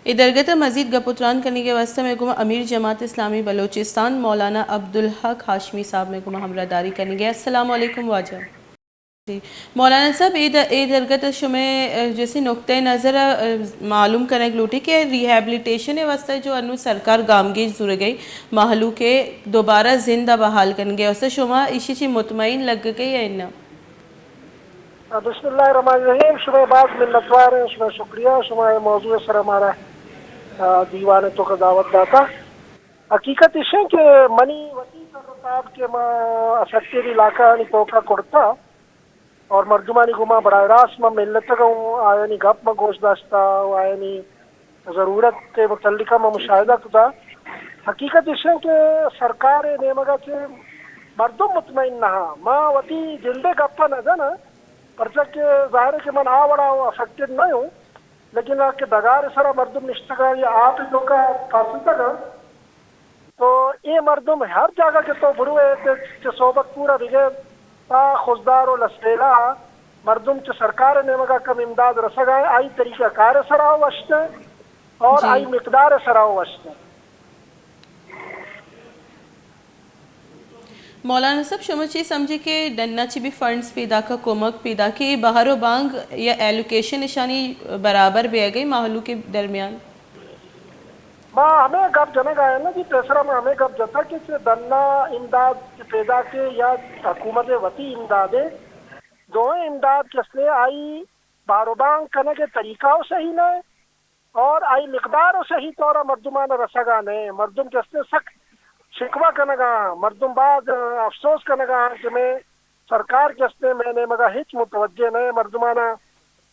اے درگت ءَ مزید گپ ءُ تران کنگ ءِ واستہ مئے گوما امیر جماعت اسلامی بلوچستان مولانا عبدالحق ہاشمی صاحب مئے گوما ہمراہداری کنگ ءَ۔ السلام علیکم واجہ۔ جی۔ مولانا صاحب، اے د-، اے درگت ءَ شمئے، ءَ، جیسے نقطۂ نظر ءَ، ءَ، معلوم کنگ لوٹی کہ ریہیبلیٹیشن ءِ واستہ جو انو سرکار گامگیج زورگ ءَ مہلوک ءَ دوبارہ زند ءَ بحال کنگ ءِ واستہ شما ایشی چی مطمئن لگگ ءَ یا اناں؟ بسم اللہ الرحمن الرحیم۔ شمئے باز منتوار ایں، شمئے شکریہ، شما اے موضوع ءِ سرا مارا، آ، دیوان ءِ توکا دعوت داتا۔ حقیقت ایش ایں کہ منی وتی سر و تاب کہ ما افیکٹڈ علاقہ آنی توکا کرتا اور مردمانی گوما براہ راست ما ملتگ اوں، آیانی گپ ما گوش داشتا و آیانی ضرورت ءِ متعلقہ ما مشاہدہ کتا۔ حقیقت ایش ایں کہ سرکار ءِ نیمگا چہ مردم مطمئن نہ آں۔ ما وتی جند ءِ گپ ءَ نہ جناں، پرچا کہ ظاہر ایں کہ من آ وڑا افیکٹڈ نہ اوں، لیکن آ کہ ڈگار ءِ سرا مردم نشتگاں یا آپ ءِ توکا پاسنتگاں، تو اے مردم ہر جاگہ کہ تو بروئے، چہ صحبت پورا بگر تا خضدار و لسبیلہ، مردم چہ سرکار ءِ نیمگا کم امداد رسگا ایں، آئی طریقہ کار ءِ سرا وشت ایں اور جی۔ آئی مقدار ءِ سرا وشت ایں۔ مولانا صاحب، شما چی سمجھے کہ ڈنا چی بھی فنڈز پیداک، کمک پیداک، اے بہر و بانگ یا ایلوکیشن اشانی برابر بیگ ءَ مہلوک ءِ درمیان؟ ما ہمے گپ جنگ ءَ ایں نا جی، پیسرا ما ہمے گپ جتا کہ چہ ڈنا امداد کہ پیداک یا حکومت ءِ وتی امداد ءَ، دوئیں امداد کہ است ایں آئی بہر و بانگ کنگ ءِ طریقہ و صحیح نہ ایں اور آئی مقدار و صحیح طورا مردماں رسگا نہ ایں۔ مردم کہ است ایں سک شکوہ کنگا، مردم باز افسوس کنگا کہ مئے سرکار کہ است ایں مئے نیمگا ہچ متوجہ نہ ایں۔ مردمانا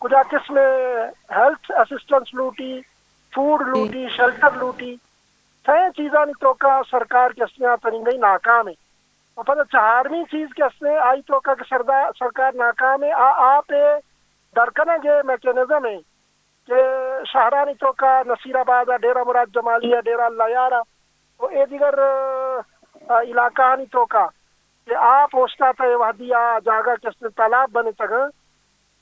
کجا قسم ہیلتھ اسسٹنس لوٹی، فوڈ لوٹی، شیلٹر لوٹی، سئیں چیزانی توکا سرکار کہ است ایں آ تنیگئی ناکام ایں۔ و پدا چہارمی چیز کہ است ایں آئی توکا کہ سردا-، سرکار ناکام ایں، آ آپ ءِ درکنگ ءِ میکانزم ایں کہ شہرانی توکا نصیر آباد ءَ، ڈیرہ مراد جمالی ءَ، ڈیرہ اللہ یار ءَ و اے دیگر، آ، علاقہانی توکا کہ آپ اوشتاتہ، اے وہدی آ جاگہ کہ است ایں تالاب بنتگاں،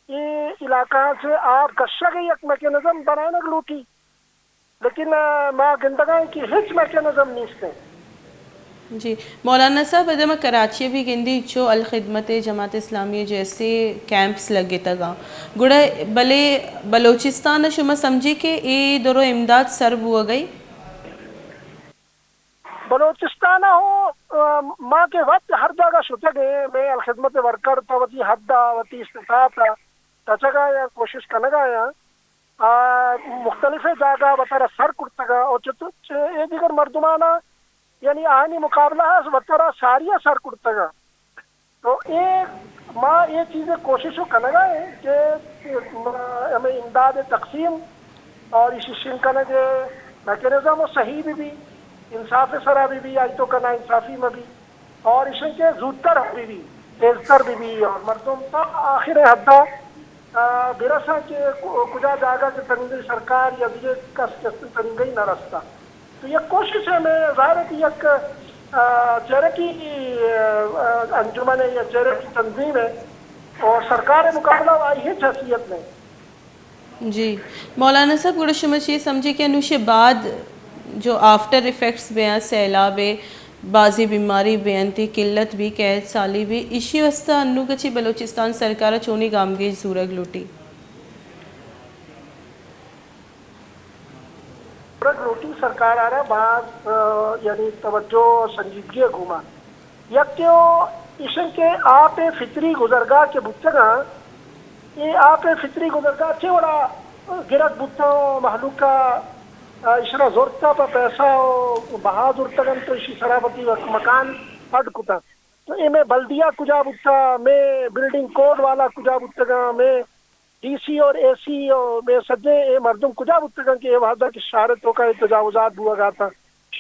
اے علاقہ چہ آپ کشگ ءِ یک میکانزم بنائینگ لوٹی، لیکن، آ، ما گندگا ایں کہ ہچ میکانزم نیست ایں۔ جی مولانا صاحب، ادا ما کراچی ءَ بھی گندیں چو الخدمت جماعت اسلامی ءِ جیسے کیمپس لگتگاں، گڑا بلے بلوچستان ءَ شما سمجھے کہ اے درو امداد سر بوگ ءَ ایں؟ بلوچستان ءَ ہو، آ، ما کہ وت ہر جاگہ شتگ ایں، مئے الخدمت ورکر تا وتی حد ءَ، وتی استطاعت ءَ تچگا یا کوشش کنگا یا، آ، مختلف جاگہ وتارا سر کرتگا اور چتو-، چ-، اے دیگر مردمانا، یعنی آہانی مقابلہ ءَ وتارا ساری ءَ سر کرتگا۔ تو اے ما اے چیز ءِ کوشش ءَ کنگا ایں کہ ہمے امداد ءِ تقسیم اور ایشی شنگ کنگ ءِ میکانزم ءَ صحیح بہ بی، انصاف ءِ سرا بہ بی، آئی توکا ناانصافی مہ بی اور ایشی کہ زودتر بہ بی، تیزتر بہ بی اور مردم تا آخر حد ءَ، آ، برساں کہ ک-، کجا جاگہ کہ تنیگئی سرکار یا دگہ کس کہ تنیگئی نہ رستا۔ تو یک کوشش ہے، مئے ظاہر ہے کہ یک، آ، چیریٹی، آ، انجمن ہے یا چیریٹی تنظیم ہے اور سرکار مقابلہ آئی ہچ حیثیت نہیں۔ جی مولانا صاحب، گڑا شما چی سمجھے کہ انوش بعد جو آفٹر ایفیکٹس بیاں، سیلاب ہے، بازی بیماری بیاں، تی قلت بھی، قحط سالی بھی، ایشی واسطہ انو گچی بلوچستان سرکار چونی گامگیج زورگ لوٹی؟ گورگ لوٹی سرکار ءَ را باز، آ، یعنی توجہ و سنجیدگی ءَ گوما۔ یکے و ایشن کہ آپ ءِ فطری گزرگاہ کہ بوتگاں، اے آپ ءِ فطری گزرگاہ چے وڑا گرگ بوتاں و مہلوک ءَ، آ، ایشرا زرتا پہ پیسہ و بہا زرتگ انت و ایشی سرا وتی مکان اڈ کتاں۔ تو اے مئے بلدیہ کجا بوتا، مئے بلڈنگ کوڈ والا کجا بوتگاں، مئے ڈی سی اور اے سی اور مئے سجیں اے مردم کجا بوتگاں کہ اے وہدا کہ شہر توکا اے تجاوزات بوگا اتاں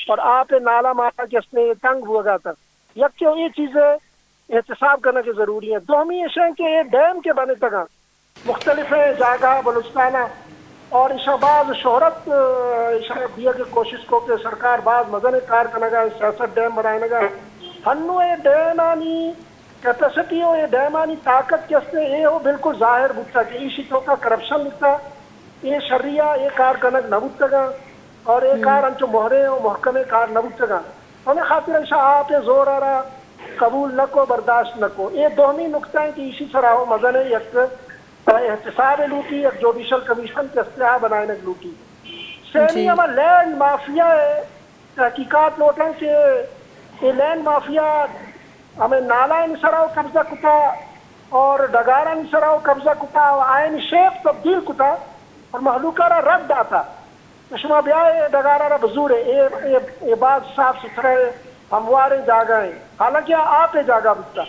اور آپ ءِ نالا مالا کہ استیں اے تنگ بوگا اتاں۔ یکے اے چیز ءِ احتساب کنگ ضروری ہے۔ دومی ایش ہے کہ اے ڈیم کہ بنتگاں مختلف جاگہ بلوچستان ءَ اور ایشاں باز شہرت، آ، ایشاں دیگ ءِ کوشش کو کہ سرکار باز مزن کار کنگا، سیاست ڈیم بنائینگا۔ ہنو اے ڈیمانی کیپیسٹی و اے ڈیمانی طاقت کہ است اے ہو بالکل ظاہر بوتا کہ ایشی توکا کرپشن بوتا، اے شری ءَ اے کار کنگ نہ بوتگاں اور اے کار انچو مہریں و محکمیں کار نہ بوتگاں۔ ہمے خاطر ایشاں آپ ءِ زور ءَ را قبول نہ کو، برداشت نہ کو۔ اے دومی نکتہ انت کہ ایشی سرا ہم مزنیں یک احتساب لوٹی، یک جوڈیشل کمیشن کہ استعفا بنائینگ لوٹی۔ سیمی ہما لینڈ مافیا ءِ تحقیقات لوٹاں کہ اے لینڈ مافیا ہمے نالانی سرا و قبضہ کتا اور ڈگارانی سرا و قبضہ کتا و آیانی شیپ تبدیل کتا اور مہلوک ءَ را رد داتا کہ شما بیا اے ڈگار ءَ را بزورے، اے، اے، اے باز صاف ستھرا ءُ ہمواریں جاگہ ایں، حالانکہ آ آپ ءِ جاگہ بوتا۔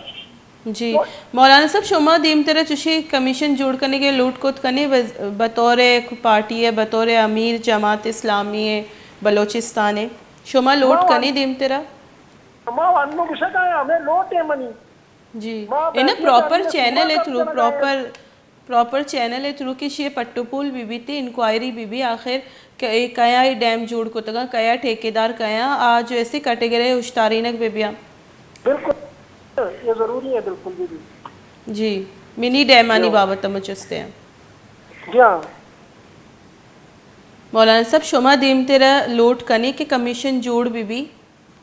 جی، مولانا صاحب، شما دیمترا چوشیں کمیشن جوڑ کنگ ءِ لوٹ کت کنے بز-، بطور یک پارٹی ءِ، بطور امیر جماعت اسلامی بلوچستان ءِ؟ شما لوٹ ما کنے دیمترا؟ ما انو گشگا ہمیں لوٹ ہے منی۔ جی۔ ما اے نا، بحیثیت پراپر چینل ءِ تھرو، پراپر، پراپر چینل ءِ تھرو کہ شی پٹ و پول بہ بیت، انکوائری بہ بی، آخر کہ اے کیا اے ڈیم جوڑ کتگاں، کیا ٹھیکیدار کیا، آ جو ایسے کیٹیگری اشتارینگ بہ بیاں۔ بالکل، یہ ضروری ہے، بالکل بہ بی۔ جی، منی ڈیمانی بابت ہم چستے ہیں۔ جی ہاں۔ مولانا صاحب، شما دیمترا لوٹ کنے کہ کمیشن جوڑ بہ بی؟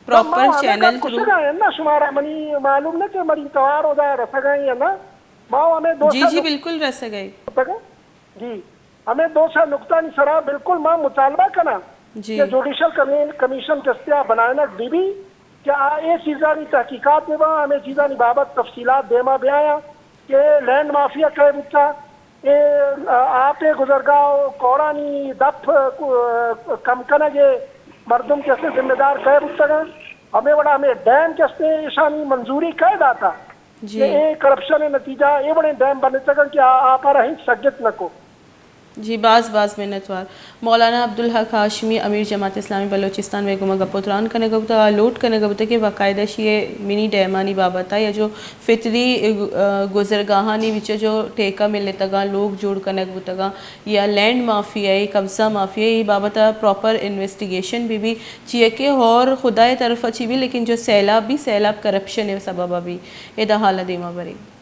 Proper channel through. گوشگا ہے نا، شمارا منی معلوم نہ کہ منی توار ادا رسگا ہے یا نا۔ ما ہمیں دو جی، سال جی، بالکل رسگا ہے۔ جی، ہمیں دو سال نقطہ نی سرا بالکل ما مطالبہ کنا جی۔ کہ جوڈیشل کمی-، کمیشن دستیاب بنائنگ بی بی کہ آ اے چیزانی تحقیقات بہ باں، ہمیں چیزانی بابت تفصیلات دیما بیایاں۔ کہ لینڈ مافیا کئے بوتا، اے آپ ءِ گزرگاہ و کوڑانی دپ کم کنگ ءِ مردم کہ استے ذمہ دار کئے بوتگاں، ہمے وڑا ہمے ڈیم کہ استے ایشانی منظوری کئے داتا جی۔ کہ اے کرپشن ءِ نتیجہ اے وڑیں ڈیم بنتگاں کہ آ آپ ءَ را ہچ سگت نہ کو۔ جی، باز باز منتوار۔ مولانا عبدالحق ہاشمی، امیر جماعت اسلامی بلوچستان، وے گوما گپ و تران کنگ بوتگ، آ لوٹ کنگ بوتگ کہ باقاعدہ شی منی ڈیمانی بابت ءَ یا جو فطری، ا، گزرگاہانی وچ جو ٹیکہ ملتگاں، لوگ جوڑ کنگ بوتگاں یا لینڈ مافیا ءِ، قبضہ مافیا ءِ، اے بابت ءَ پراپر انویسٹیگیشن بہ بی، چیا کہ ہور خدا ءِ طرف ءَ چی بی، لیکن جو سیلاب بی، سیلاب کرپشن ءِ سبب ءَ بی۔ ادا حال ءَ دیما بریں۔